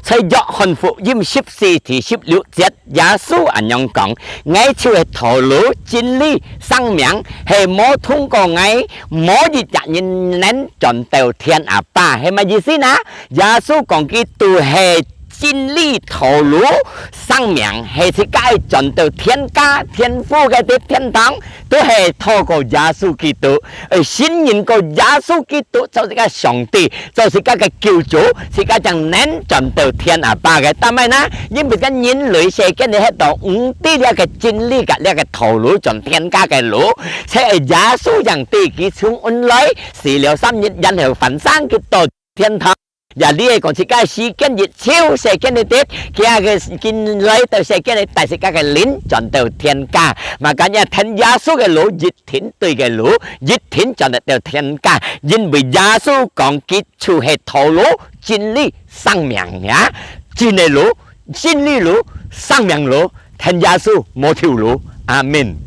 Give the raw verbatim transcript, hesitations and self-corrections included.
在約翰福音十四第十六節，耶穌恁樣講：「𠊎就係道路、真理、生命，係無通過𠊎，無一隻人能轉到天阿爸。」係麼意思呢？耶穌講佢就係真理、道路、生命，係自家愛轉到天家、天父个天堂，都係透過耶穌基督，愛信任過耶穌基督做自家上帝， 做自家个救主，自家正能轉到天阿爸个。但係呢，因為个人類世間裡歇到毋知這个真理个這个道路轉天家个路，所以耶穌正對佢從恩來，死了三日，然後翻生，佢到天堂。也你係講自家時間一超，世間裡跌，佢个人來到世間裡帶自家个靈轉到天家。嘛，今日聽耶穌个路，一定對个路，一定轉得到天家，因為耶穌講佢 就係道路、真理、生命呀，真个路、真理路、生命路，聽耶穌無頭路。阿門。